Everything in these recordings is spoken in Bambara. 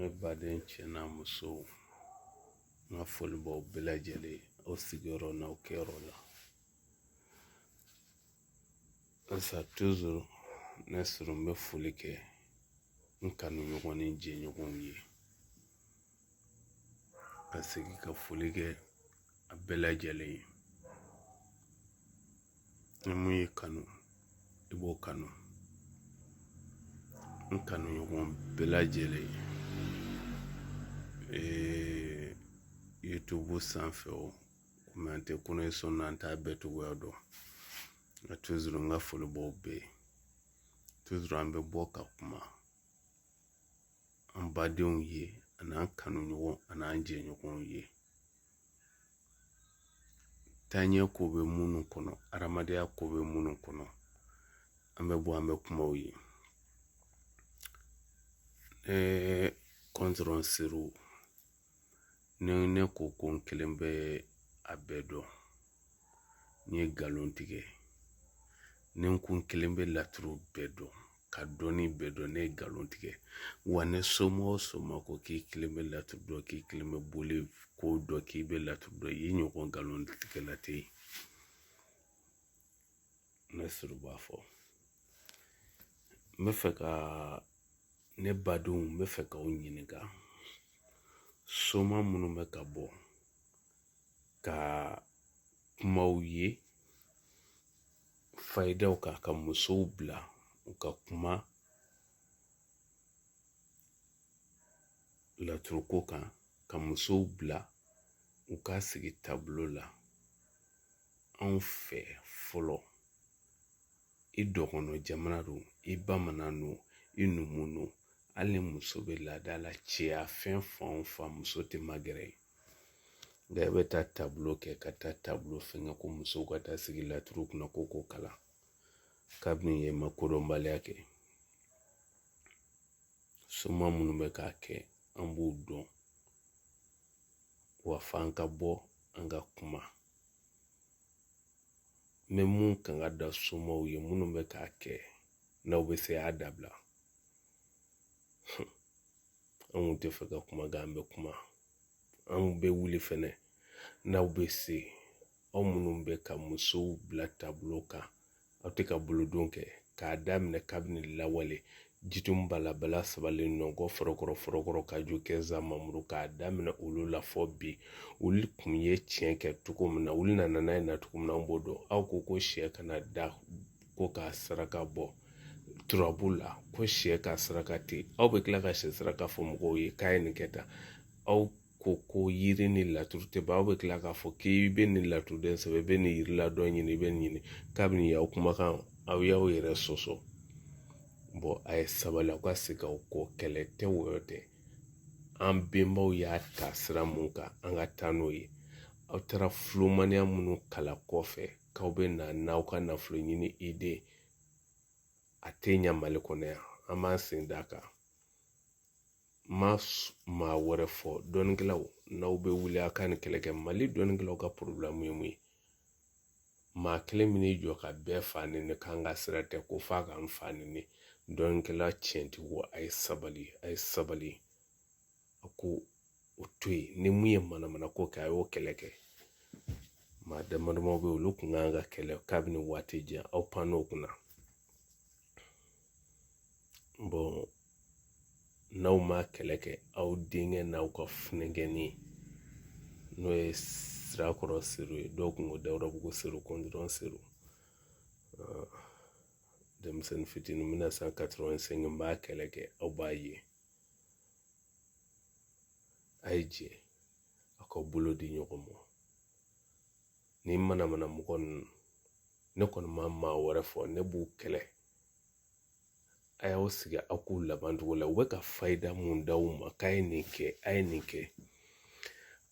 Ne baden cɛ n'a muso, n ka foli b'aw bɛɛ lajɛlen ye aw sigiyɔrɔ n'aw kɛyɔrɔ la. Halisa toujours ne Seru n bɛ foli kɛ n kanuɲɔgɔn ni jɛɲɔgɔnw ye, ka segin ka foli kɛ a bɛɛ lajɛlen ye. Ni mun y'i kanu, i b'o kanu. N kanuɲɔgɔn bɛɛ lajɛlen, YouTube sanfɛ o, komi an tɛ connexion na, an t'a bɛɛ cogoya dɔn, nka toujours n ka foli b'aw bɛɛ ye. Toujours an bɛ bɔ ka kuma an badenw ye, an'an kanuɲɔgɔn, an'an jɛɲɔgɔnw ye. Taaɲɛ ko bɛ minnu kɔnɔ, adamadenya ko bɛ minnu kɔnɔ, an bɛ bɔ an bɛ kuma u ye. Ne kɔntɔrɔn Seru, ni ne ko ko n kelen bɛ a bɛɛ dɔn, n ye nkalon tigɛ. Ni n ko n kelen bɛ laturu bɛɛ dɔn, ka dɔnni bɛɛ dɔn, ne ye nkalon tigɛ. Wa ni soma o soma ko k'i kelen bɛ laturu dɔn, k'i kelen bɛ boli ko dɔn, k'i bɛ laturu dɔn, i ɲɔgɔn nkalon tigɛla tɛ yen. Ne Seru b'a fɔ. N bɛ fɛ ka ne badenw, n bɛ fɛ k'aw ɲininka, soma minnu bɛ ka bɔ ka kumaw ye fayidaw kan, ka musow bila u ka kuma laturuko kan, ka musow bila u ka sigi tabulo la. Anw fɛ fɔlɔ, i dɔgɔnɔ jamana don, i bamanan don, i numu don, hali ni muso bɛ laada la, cɛya fɛn fan o fan, muso tɛ magɛrɛ ye. Nka i bɛ taa tabulo kɛ, ka taa tabulo fɛngɛ ko musow ka taa sigi laturu kunna ko k'o kalan, kabini yen ma kodɔnbaliya kɛ. Soma minnu bɛ k'a kɛ, an b'u dɔn, wa f'an ka bɔ an ka kuma. N bɛ mun kan ka da somaw ye minnu bɛ k'a kɛ, n'aw bɛ se y'a dabila. An kun tɛ fɛ ka kuma, nka an bɛ kuma, an bɛ wuli fɛnɛ. N'aw bɛ se, aw minnu bɛ ka musow bila tabulo kan, aw tɛ ka bolodon kɛ k'a daminɛ kabini lawale, jitum bala bala sabali nɔgɔ fɔrɔkɔrɔ fɔrɔkɔrɔ ka ju kɛ zamamuru, k'a daminɛ olu la fɔ bi, olu kun ye tiɲɛ kɛ cogo min na, olu nana n'a ye na cogo min na, an b'o dɔn. Aw ko ko sɛ kana da ko k'a saraka bɔ turabu la, ko sɛ ka saraka tɛ, aw bɛ tila ka sɛ saraka fɔ mɔgɔw ye k'a ye nin kɛ tan. Aw ko ko yiri ni laturu tɛ ban, aw bɛ tila k'a fɔ k'i bɛ nin laturuden sɛbɛn, i bɛ nin yiri ladɔn ɲini, i bɛ nin ɲini. Kabini y'aw kumakan, aw y'aw yɛrɛ sɔsɔ. Bɔn, a ye sabali, aw ka segin aw kɔ. Kɛlɛ tɛ, wɔyɔ tɛ. An bɛnbaw y'a ta sira mun kan, an ka taa n'o ye. Aw taara filomaniya minnu kalan kɔfɛ k'aw bɛ na n'aw ka nafolo ɲini ide, a tɛ ɲa Mali kɔnɔ yan. An b'an sen d'a kan. N ma maa wɛrɛ fɔ, dɔnnikɛlaw, n'aw bɛ wuli a ka nin kɛlɛ kɛ. Mali dɔnnikɛlaw ka porobilɛmu ye mun ye? Maa kelen min n'i jɔ ka bɛɛ fa neni k'an ka sira tɛ, ko f'a k'an fa neni. Dɔnnikɛla tiɲɛtigiw, a ye sabali, a ye sabali, a ko o to yen. Ni mun ye manamana ko kɛ, a y'o kɛlɛ kɛ. Maa dama damaw bɛ yen, olu kun kan ka kɛlɛ kabini waati jan, aw pann'o kunna. Bɔn, n'aw ma kɛlɛ kɛ, aw denkɛ n'aw ka funɛkɛni, n'o ye Sirakɔrɔ Seru ye, dɔw kun ko Dawudabugu Seru, kɔntɔrɔn Seru, denmisɛnnin fitinin 1985, n b'a kɛlɛ kɛ, aw b'a ye. A ye jɛ aw ka bolo di ɲɔgɔn ma. Ni manamana mɔgɔ ninnu, ne kɔni ma maa wɛrɛ fɔ, ne b'u kɛlɛ. A y'aw sigi aw k'u laban cogo la. U bɛ ka fayida mun d'aw ma k'a ye nin kɛ, a ye nin kɛ,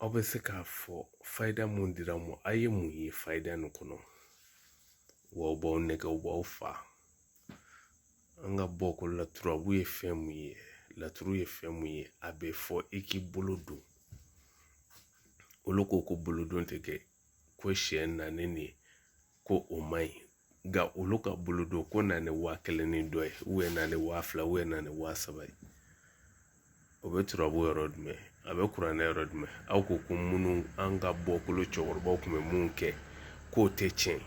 aw bɛ se k'a fɔ fayida mun dira aw ma, a ye mun ye fayida nin kɔnɔ? Wa u b'aw nɛgɛ, u b'aw fa. An ka bɔ ko laturabu ye fɛn mun ye, laturu ye fɛn mun ye, a bɛ fɔ i k'i bolo don. Olu ko ko bolodon tɛ kɛ, ko sɛ naani nin ko o man ɲi, nka olu ka bolodon ko na ni 1000 ni dɔ ye, na ni 2000, na ni 3000 ye. O bɛ turabu yɔrɔ jumɛn? A bɛ kuranɛ yɔrɔ jumɛn? Aw ko ko minnu an ka bɔkolo cɛkɔrɔbaw tun bɛ mun kɛ k'o tɛ tiɲɛ,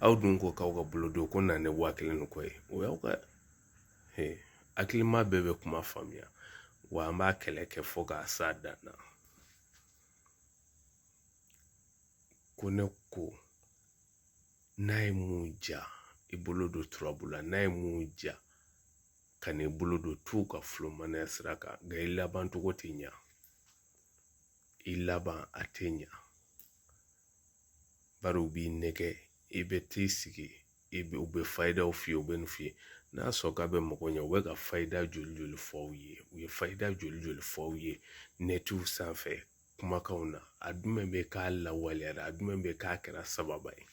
aw dun ko k'aw ka bolodon ko na ni 1000 ni kɔ ye. O y'aw ka hakilima bɛɛ bɛ kuma faamuya. Wa an b'a kɛlɛ kɛ fo k'a s'a dan na. Ko ne ko n'a ye mun ja i bolo don turabu la, n'a ye mun ja ka n'i bolo don t'u ka fulomanaya sira kan, nka i laban cogo tɛ ɲa, i laban a tɛ ɲa, bari u b'i nɛgɛ, i bɛ t'i sigi, i bɛ u bɛ fayidaw f'i ye, u bɛ nin f'i ye. N'a sɔrɔ k'a bɛ mɔgɔ ɲɛ, u bɛ ka fayida joli joli fɔ aw ye, u ye fayida joli joli fɔ aw ye nɛtiw sanfɛ kumakanw na, a jumɛn bɛ k'a lawaleyara, a jumɛn bɛ k'a kɛra sababa ye?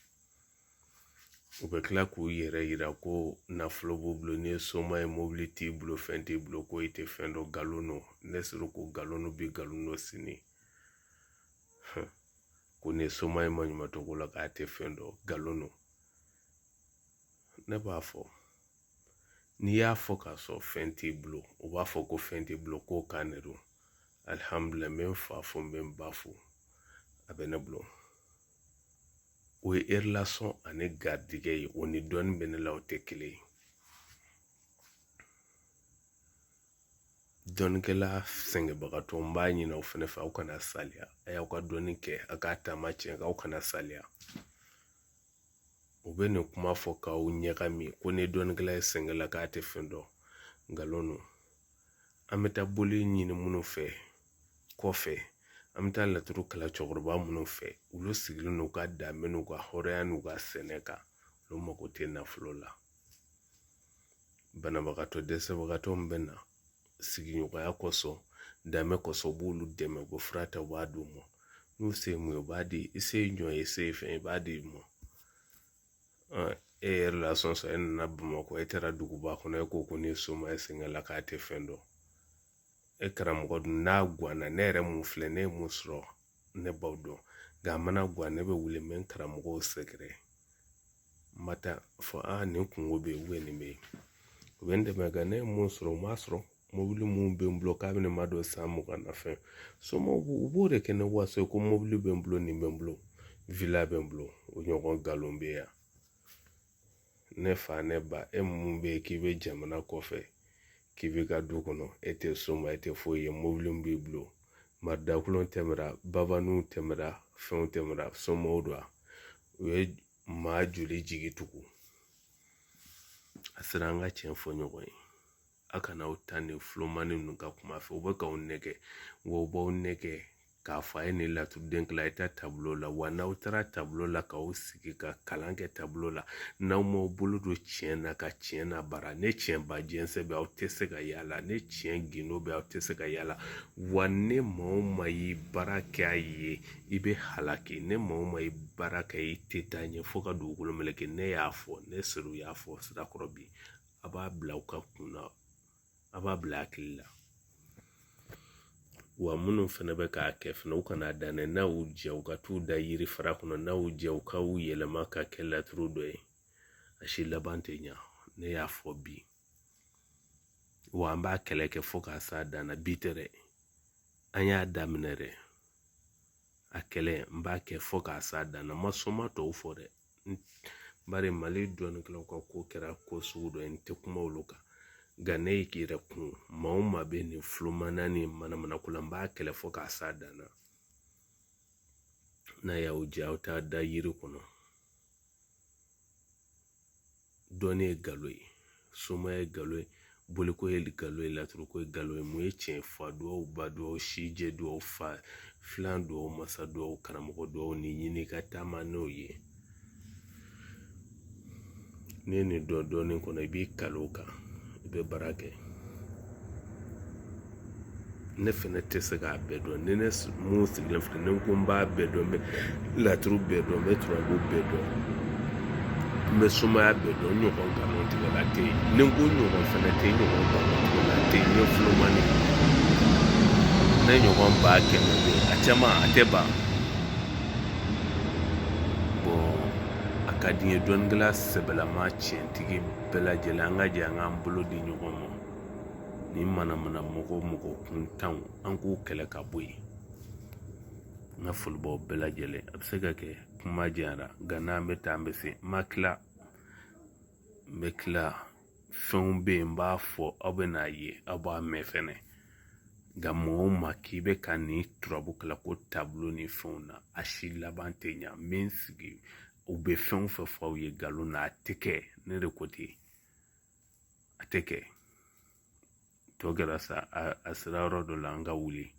U bɛ tila k'u yɛrɛ yira ko nafolo b'u bolo. N'i ye soma ye, mobili t'i bolo, fɛn t'i bolo, ko i tɛ fɛn dɔn. Nkalon don. Ne sɔrɔ ko nkalon don bi, nkalon don sini. Ko ni soma ye maɲumatɔ ko la k'a tɛ fɛn dɔn, nkalon don. Ne b'a fɔ, n'i y'a fɔ k'a sɔrɔ fɛn t'i bolo, u b'a fɔ ko fɛn t'i bolo, k'o kan de don. Alihamudulila, n bɛ n fa fo, n bɛ n ba fo, a bɛ ne bolo. O ye relation ani garijɛgɛ ye, o ni dɔnni bɛ ne la, o tɛ kelen ye. Dɔnnikɛla sɛgɛnbagatɔ, n b'a ɲini aw fɛnɛ fɛ, aw kana saliya. A y'aw ka dɔnni kɛ, a k'a taama tiɲɛ kan, aw kana saliya. U bɛ nin kuma fɔ k'aw ɲagami ko ni dɔnnikɛla ye sɛgɛn la k'a tɛ fɛn dɔn, nkalon don. An bɛ taa boli ɲini minnu fɛ kɔfɛ, an bɛ taa laturu kalan cɛkɔrɔba minnu fɛ, olu sigilen n'u ka danbe n'u ka hɔrɔnya n'u ka sɛnɛ kan, olu mako tɛ nafolo la. Banabagatɔ dɛsɛbagatɔ min bɛ na sigiɲɔgɔnya kosɔn, danbe kosɔn, u b'olu dɛmɛ, u bɛ fura ta, u b'a d'u ma. N'u se ye mun ye, u b'a di. I se ye ɲɔ ye, i se ye fɛn ye, i b'a di u ma. E ye relation sɔrɔ, e nana Bamakɔ, e taara duguba kɔnɔ, e ko ko ni soma ye sɛgɛn la k'a tɛ fɛn dɔn. E karamɔgɔ dun n'a ganna, ne yɛrɛ mun filɛ, ne ye mun sɔrɔ, ne b'aw dɔn, nka a mana gan, ne bɛ wuli, n bɛ n karamɔgɔw sɛgɛrɛ, n ma taa fɔ aa nin kunko bɛ yen, nin bɛ yen, u bɛ n dɛmɛ. Nka ne ye mun sɔrɔ, u m'a sɔrɔ. Mobili mun bɛ n bolo k'a bɛ ne ma don san 20 na, fɛn somaw u b'o de kɛ ne waso ye ko mobili bɛ n bolo, nin bɛ n bolo, villa bɛ n bolo. O ɲɔgɔn nkalon bɛ yan. Ne fa, ne ba, e mun bɛ yen k'i bɛ jamana kɔfɛ, k'i b'i ka du kɔnɔ, e tɛ soma, e tɛ foyi ye, mobili min b'i bolo, maridakulon tɛmɛra, babaniw tɛmɛra, fɛnw tɛmɛra, somaw don. U ye maa joli jigi tugu? A sera an ka tiɲɛ fɔ ɲɔgɔn ye. A kana aw ta nin fulomani ninnu ka kuma fɛ. U bɛ k'aw nɛgɛ, wa u b'aw nɛgɛ k'a fɔ a ye nin laturuden kila, a ye taa tabulo la. Wa n'aw taara tabulo la k'aw sigi ka kalan kɛ tabulo la, n'aw m'aw bolo don tiɲɛ na ka tiɲɛ na baara, ne tiɲɛba jɛnsɛn bɛ, aw tɛ se ka yaala, ne tiɲɛ gindo bɛ, aw tɛ se ka yaala. Wa ne maa o maa y'i baara kɛ a ye, i bɛ halaki. Ne maa o maa y'i baara kɛ, i tɛ taa ɲɛ fo ka dugukolo meleke. Ne y'a fɔ, ne Seru y'a fɔ sirakɔrɔ bi. A b'a bila aw ka kun na, a b'a bila hakili la. Wa minnu fɛnɛ bɛ k'a kɛ fɛnɛ, u kana dan dɛ. N'a y'u jɛ, u ka t'u da yiri fara kɔnɔ. N'a y'u jɛ, u ka u yɛlɛma ka kɛ laturu dɔ ye. A si laban tɛ ɲa. Ne y'a fɔ bi, wa an b'a kɛlɛ kɛ fo k'a s'a dan na. Bi tɛ dɛ, an y'a daminɛ dɛ. A kɛlɛ n b'a kɛ fo k'a s'a dan na. N ma soma tɔw fɔ dɛ, bari Mali dɔnnikɛlaw ka ko kɛra ko sugu dɔ ye, n tɛ kuma olu kan. Nka ne ye k'i yɛrɛ kun, maa o maa bɛ nin fulomana ni manamanako la, n b'a kɛlɛ fo k'a s'a dan na. N'a y'aw diya, aw t'a da yiri kɔnɔ. Dɔnni ye nkalon ye, somaya ye nkalon ye, boliko ye nkalon ye, laturuko ye nkalon ye. Mun ye tiɲɛ? Fa duwawu, ba duwawu, sijɛ duwawu, fa filan duwawu, masa duwawu, karamɔgɔ duwawu, nin ɲini ka taama n'o ye. N'i ye nin dɔn dɔnni kɔnɔ, i b'i kali o kan, i bɛ baara kɛ. Ne fɛnɛ tɛ se k'a bɛɛ dɔn. Ni ne mun sigilen filɛ, ni n ko n b'a bɛɛ dɔn, n bɛ laturu bɛɛ dɔn, n bɛ turabu bɛɛ dɔn, n bɛ somaya bɛɛ dɔn, n ɲɔgɔn nkalontigɛla tɛ yen. Ni n ko n ɲɔgɔn fɛnɛ tɛ yen, n ɲɔgɔn nkalontigɛla tɛ yen. N ye fulomani, ne ɲɔgɔn 100 000 bɛ yen, a caman a tɛ ban. Bɔn, a ka di n ye dɔnnikɛla sɛbɛlama tiɲɛtigi bɛɛ lajɛlen, an ka jɛ an k'an bolo di ɲɔgɔn ma. Nin manamana mɔgɔ mɔgɔ kuntanw, an k'u kɛlɛ ka bɔ yen. N ka foli b'aw bɛɛ lajɛlen. A bɛ se ka kɛ kuma janyara, nka n'an bɛ taa, an bɛ se. N ma tila, n bɛ tila. Fɛnw bɛ yen, n b'a fɔ, aw bɛ n'a ye, aw b'a mɛn fɛnɛ. Nka mɔgɔ o maa k'i bɛ ka nin turabu kalan ko taabolo ni fɛnw na, a si laban tɛ ɲa. N bɛ n sigi, u bɛ fɛn o fɛn fɔ aw ye nkalon na, a tɛ kɛ. Ne de ko ten, a tɛ kɛ. Tɔ kɛra sa, a sera yɔrɔ dɔ la, an ka wuli.